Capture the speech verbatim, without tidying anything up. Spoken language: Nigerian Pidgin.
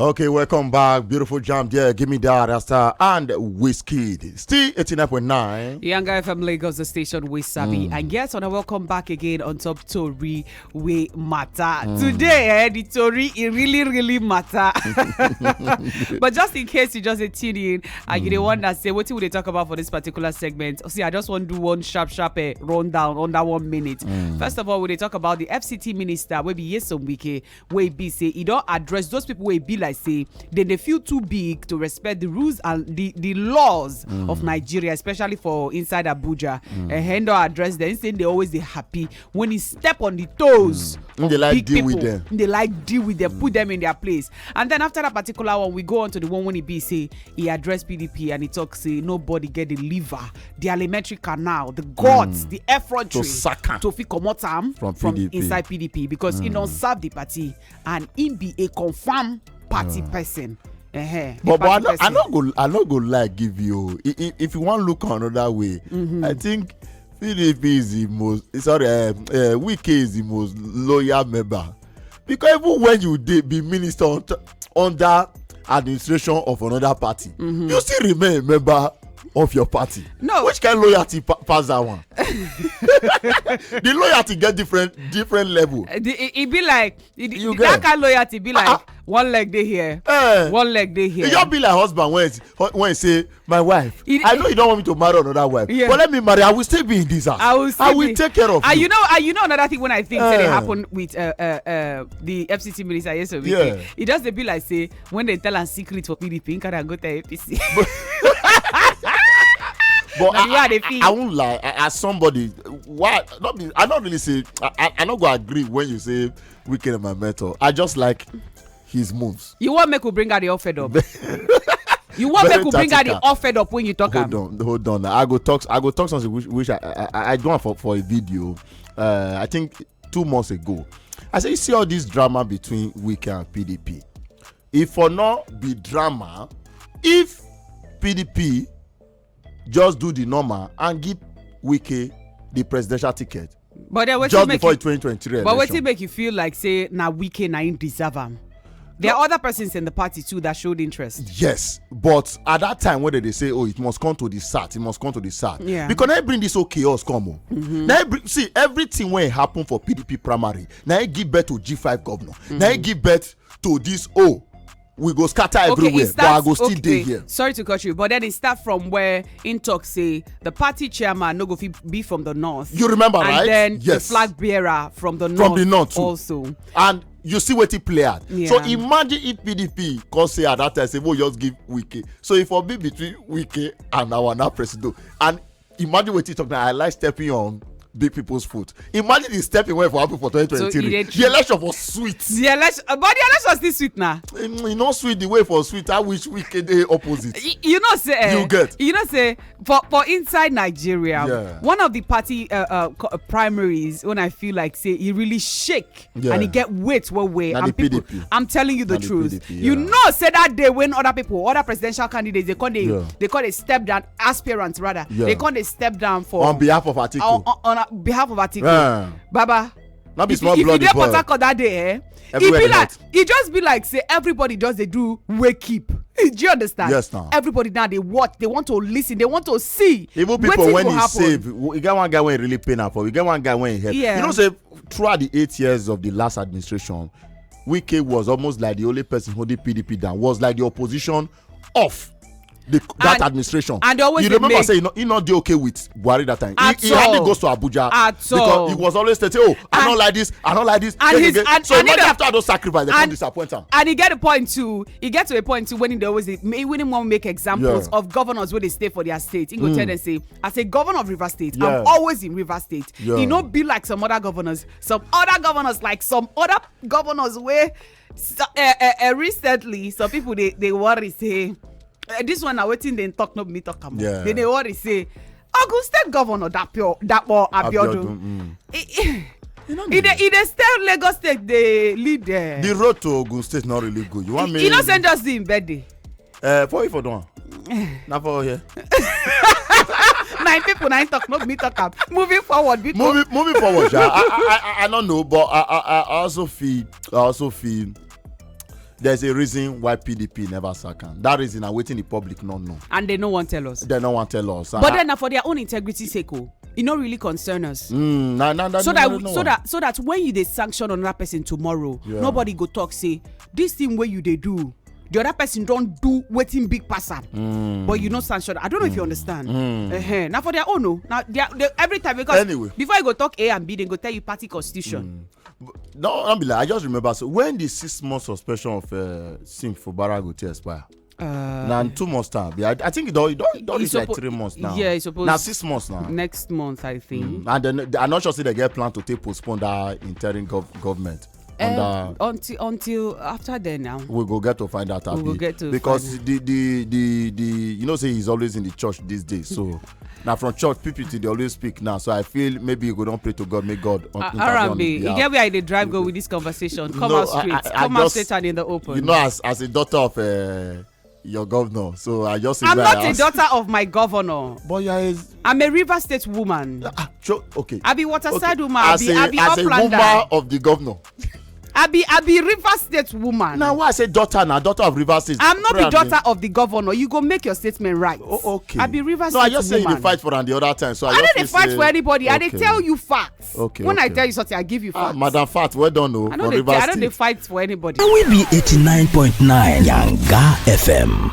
Okay, welcome back. Beautiful jam there. Give me that, Rasta and Wizkid. Still eighty-nine point nine. Young Guy from Lagos, the station we sabi. And yes, and welcome back again on Top Tori We Matter. Today, eh, the Tori, it really, really matter. But just in case you just dey tune in, and you dey wonder, say, what will they talk about for this particular segment? See, I just want to do one sharp, sharp eh, rundown under one minute. First of all, we dey talk about the F C T minister, wey be Nyesom Wike, wey be say e don address those people wey be like say dem dey feel too big to respect the rules and the the laws of Nigeria, especially for inside Abuja. Eh, he don address them, say they always dey happy when e step on the toes. Im dey of like big deal with people. Them. Im dey like deal with them, put them in their place. And then after that particular one, we go on to the one when e be say e address P D P and e talk say nobody get the liver, the alimentary canal, the guts, the effrontery To sack am to fit comot am from from P D P. Inside P D P because e don serve the party and e be a confirm party person. Uh-huh. But but I no I no go I no go lie give you. I- I- If you wan look another way, I think P D P is the most, sorry, um, uh, Wike is the most loyal member, because even when you dey be minister on t- under administration of another party, you still remain a member of your party. No. Which kind loyalty pa- pass that one? The loyalty get different different level. Uh, the- e e be like e- You that get- kind loyalty be like Ah, ah. One leg dey here, Eh. one leg dey E here. just be like husband when when say, my wife, It- I know you don't want me to marry another wife, Yeah. but let me marry. I will still be in this house. I will still will be- take care of and you. You know, and you know another thing when I think say dey Eh. happen with uh, uh, uh, the F C T minister yesterday. Yeah. It just dey be like say when they tell am secret for P D P, he can go tell A P C. But Na the way I I, dey I, feel. I won't lie. I, as somebody, why not be? I not really say. I, I, I not go agree when you say Wike na my mentor. I just like his moves. You want make we bring out the all fed up. You want Very make we bring out the tactical. All fed up when you talk Hold am. On, hold on. I go talk. I go talk something which, which I, I I I do am for for a video. Uh, I think two months ago. I say you see all this drama between Wike and P D P. If for not be drama, if P D P just do the normal and give Wike the presidential ticket But then just wetin make before you, twenty twenty-three but election. Wetin make you feel like say na Wike na him deserve am? There are other persons in the party too that showed interest. Yes, but at that time when they say, oh, it must come to the sat, it must come to the sat. Yeah. Because now bring this whole chaos come on. Now bring, see everything when it happened for P D P primary. Now it give birth to G five governor. Now it give birth to this, oh, we go scatter Okay, everywhere, it but I starts- go still okay, dey here. Sorry to cut you, but then it start from where in talk say the party chairman no go fit be from the north. You remember, and right? Then Yes. The flag bearer from the From north. The north too. Also. And you see what he play at. Yeah. So imagine if P D P come say at that time say we just give Wike. So if for be between Wike and our now president, and imagine what he talk now. I like stepping on big people's foot. Imagine the stepping where for happen for So twenty twenty-three. e dey The election was sweet. The election, but the election was still sweet now. E e no sweet the way for sweet. I wish Wike dey opposite. Y- you know say eh, You get. You know say for for inside Nigeria, Yeah. One of the party uh, uh, co- uh, primaries when I feel like say e really shake Yeah. And e get weight well well Na and the people P D P. I'm telling you the Na the truth. P D P, You yeah. Know say that day when other people, other presidential candidates, they call they Yeah. They call they step down, aspirants rather. Yeah. They call they step down for On behalf of Atiku. On, on, on uh, behalf of Atiku. Yeah. Baba, Not be if, small if you bloody dey boy. Port Harcourt that day, eh? Everywhere It be dey like hot. It just be like say everybody just dey do wake keep. Do you understand? Yes, now. Everybody now they watch, they want to listen, they want to see. Even people Wetin when go he happen. Save, you get one guy when really pain am for. You get one guy when he help. Yeah. You know, say throughout the eight years of the last administration, Wike was almost like the only person holding P D P down. Was like the opposition of the, that And- administration. and always You dey remember make- Say he no, he not dey okay with Buhari that time. At he, he hardly all. Goes to Abuja At because all. He was always saying, "Oh, I And- don't like this. I don't like this." and Again, his- again. and- So and imagine he- after those sacrifice, they come and- disappoint am. And he get a point too. He get to a point too when he always dey- may- when he want make examples Yeah. Of governors where they stay for their state. He go tell them say, as a governor of River State, Yeah. I'm always in River State. Yeah. He no be like some other governors. Some other governors, like some other governors where so, uh, uh, uh, recently some people they they worry say uh, this one na wetin dem talk no be me talk am. Yeah. They dey worry say Ogun State Governor Dapo Dapo Abiodun. Abiodun, mm. He, he, You know he dey he dey stay Lagos State dey lead there. The road to Ogun State not really good. You want me? He no send us the birthday. Uh, for if for don. Not for here. Na him people na him talk no be me talk am. Moving forward because Moving moving forward, yeah, I, I I I don't know, but I I, I also feel I also feel There's a reason why P D P never sack am. That reason na wetin the public no know. And they no wan tell us. They no wan tell us. But then na for their own integrity sake o. E no really concern us. Mm, na, na, na, So na, that na, we- no so one. that so that when you dey sanction another person tomorrow, Yeah. nobody go talk say this thing wey you dey do, the other person don do wetin big pass am. Mm. But you no sanction. I don't know if you understand. Mm. Uh-huh. Na for their own o. Na their, they, every time because Anyway. Before you go talk A and B, they go tell you party constitution. No, I'm be like, I just remember. So when the six month suspension of uh, Sim Fubara go take expire. Uh, Now two months time. Yeah, I, I think it don, it don, it don It's reach like suppo- three months now. yeah, it's supposed- Now six months now. Next month, I think. Mm, and then I'm not sure say they get plan to take postpone that interim gov- government. Um, Under until until after then now. We go get to find out. We go Abi. Get to Because find the, the the the you know say he's always in the church these days. So now from church people dey always speak now. So I feel maybe you go don pray to God, make God on- Uh, intervene on Arambe, his you behalf. Get where I dey drive go with this conversation. Come No, out straight. I- I- I Come out just- straight and in the open. No, as as a daughter of uh, your governor, so I just say I'm where I not a ask. Daughter of my governor. But you are a I'm a River State woman. Ah, cho- okay. I be Waterside Okay. woman. As I be, a, I be as a Uplander. Woman of the governor. I be I be River State woman. Now why I say daughter now? Daughter of River State. I'm not Pray the and- Daughter of the governor. You go make your statement right. Oh, okay. I be River No, State I just say you woman. Dey fight for am the other time. So I, I don't just dey feel fight say- for anybody. I dey Okay. Tell you facts. Okay, When I okay. Tell you something, I give you Ah, facts. Madam Fat, well done, no. I For don't dey Rivers I don't dey State. Fight for anybody. We be eighty-nine point nine Yanga F M.